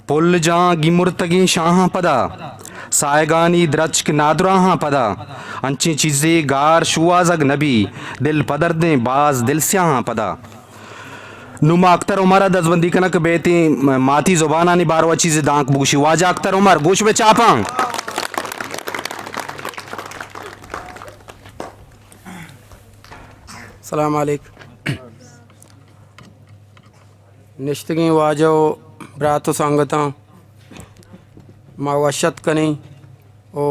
پل جاں گیمرتگیں شاہاں پدا، سائگانی درچک نادراہاں پدا، انچیں چیزے گار شوہازگ نبی، دل پدردیں باز دل سیاہاں پدا۔ نوں ما اختر عمر ء دزبندی کناں کہ بیتیں ماتی زبانانی باروا چیزے دانک بگوشی۔ واجہ اختر عمر، گوش بہ چاپاں۔ السلام علیکم۔ نشتگیں واجہ و برات و سنگتاں، ما وش اتک کنیں و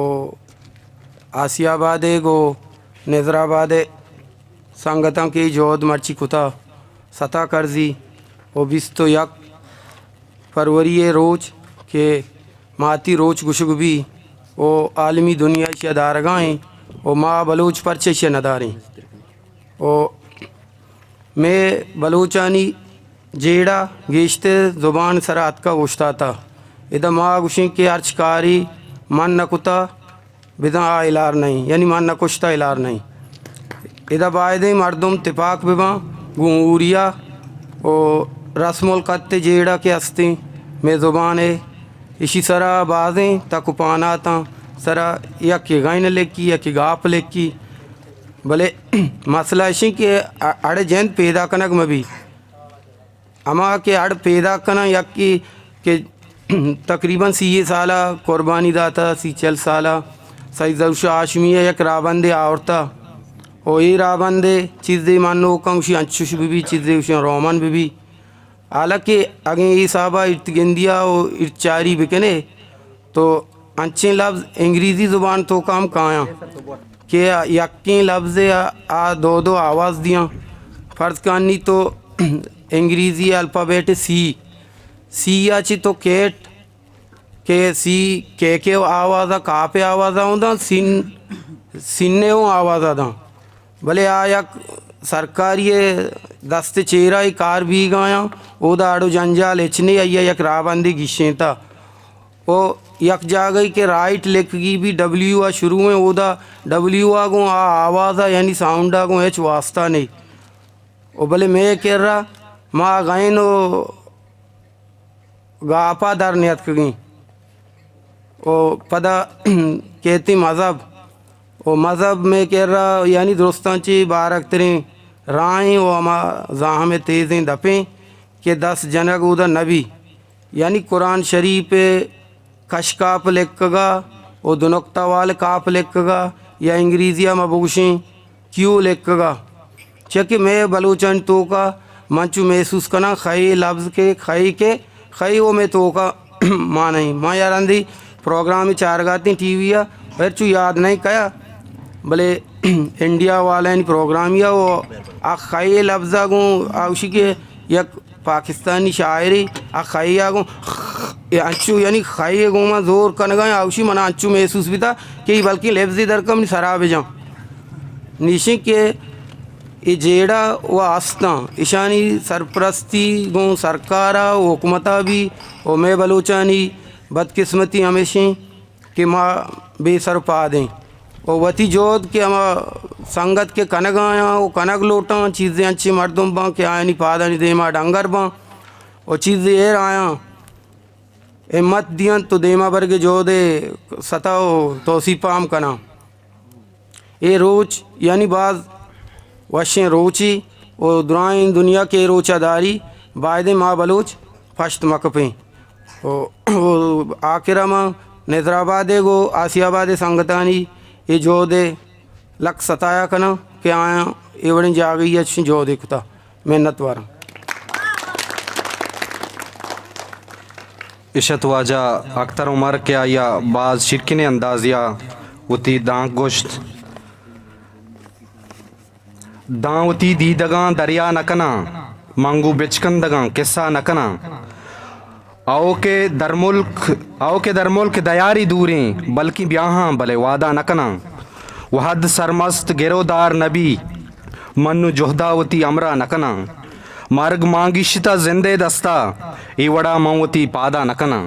آسیاباد ء گوں نظر آباد ء سنگتاں کہ اے جہد مرچی کتا، ستا کرزی و بیست و یک فروری ء روچ کہ ماتی روچ گوشگ بی و عالمی دنیا ایشی ء دارگا ایں و ما بلوچ پرچہ ایشی ء نداریں و مئے بلوچانی جیڑہ گیشتر زبان سرا اتکا اوشتاتا۔ ادا ما گوشیں کہ ہرچ کاری من نہ کتا، بزاں آ ہلار نہ ایں، یعنی من نہ کشتہ ہلار نہ ایں۔ ادا بائدیں مردم تپاک بباں گوں اوریا و رسم الخط ء جیڑہ کہ ہستیں مئے زبان ء، اشی سرا بازیں تک و پاناتاں سرا یکے غین لکھی، یکے گاپ لکھی، بلے مسئلہ اشیں کہ اڑ جند پیدا کنگ مہ بی۔ ہما کہ اڑ پیداک کناں، یکے کہ تقریباً سی سال ء قربانی داتا، سی چل سال ء سید ظہور شاہ ہاشمی ء یک راہبندے آورتا و اے راہبند ء چیزے منوکاں گوشی انچش بہ بی، چیزے گوشی رومن بہ بی۔ حالانکہ اگیں اے حساب ء ارد گندی ء و ارد چاری بکنے تو انچیں لبز انگریزی زبان توکا ہم کایاں کہ یکیں لبزے ء آ دو دو آواز دیاں۔ فرض کن نی تو انگریزی الفابیٹ سی، سی ء چہ تو کیٹ، کہ سی کیک ء آواز ء کاپ ء آواز ء اوں داں، سین، سین ء اوں آواز ء داں۔ بلے آ یک سرکاری ء دست ء چیرا اے کار بیگ ء آیاں، اودا اڑ و جنجال ہچ نے، آئی ء یک راہبندے گیشینتا۔ و یک جاگہے کہ رائٹ لکھگی بی، ڈبلیو ء شروع ایں، اودا ڈبلیو ء گوں آ آواز ء یعنی ساؤنڈ ء گوں ہچ واسطہ نے۔ و بلے مئے کرا ما غین و گاپا در نیاتکگیں۔ و پدا کیتی مذہب، و مذہب مئے کرا یعنی درستاں چی بارکتریں راہیں و ہما زاہم تیزیں دپیں کہ دست جنگ اودا نبی۔ یعنی قرآن شریف ء کش کاپ لکھگا و دو نقطہ وال کاپ لکھگا یا انگریزی ء ما بگوشیں کیو لکھگا۔ چہ کہ مئے بلوچانی توکا من چو محسوس کناں خے لبز کہ خے کہ خے و مئے توکا مانیں۔ ما یارندی پروگرام چارگاتیں ٹی وی ء، پھر چو یاد نہیں کیا، بلے انڈیا والانی پروگرام یا و آ خے لبز ء گوں آوشی کہ یک پاکستانی شاعرے آ خے ء گوں انچو یعنی خے ء گوں ما زور کنگا آوشی منا انچو محسوس بیتا کہ ای بلکیں لبزے در کم سرا بجاں۔ نیشیں کہ اے جیڑہ و استاں، اشانی سرپرستی گوں سرکار ء و حکومت ء بی و مئے بلوچانی بدقسمتی ہمیشیں کہ ما بے سر و پاد ایں و وتی جہد کہ ہما سنگت کہ کنگ ء آیاں و کنگ لوٹاں، چیزے انچیں مردم باں کہ آیانی پادانی دیما ڈنگر باں و چیزے ایر آیاں ہمت دیاں تو دیما برگ ء جہد ء ستا و توسیپ ء ہم کناں۔ اے روچ یعنی باز وشیں روچے و درائیں دنیا کہ اے روچ ء داری، بائدیں ما بلوچ پشت مہ کپیں۔ و، و آخر ء ما نظر آباد ء گوں آسیاباد ء سنگتانی اے جہد ء لک ستایا کناں کہ آیاں اے وڑیں جاگہی ء چشیں جہدے کتا۔ منت واراں۔ اشت واجہ اختر عمر کہ آئی ء باز شیرکنیں اندازے ء وتی دانک گوشت۔ داں وتی دیدگاں دریا نہ کناں، من گوں بچکندگاں کسہ نہ کناں۔ آؤکہ درملک، آؤکہ درملک دیاری دوریں، بلکیں بیاہاں بلے وعدہ نہ کناں۔ وہد سرمست گرودار نہ بی، من نوں جہدا وتی ہمراہ نہ کناں۔ مرگ مانگیشتہ زندے دستا، اے وڑا من وتی پادا نہ کناں۔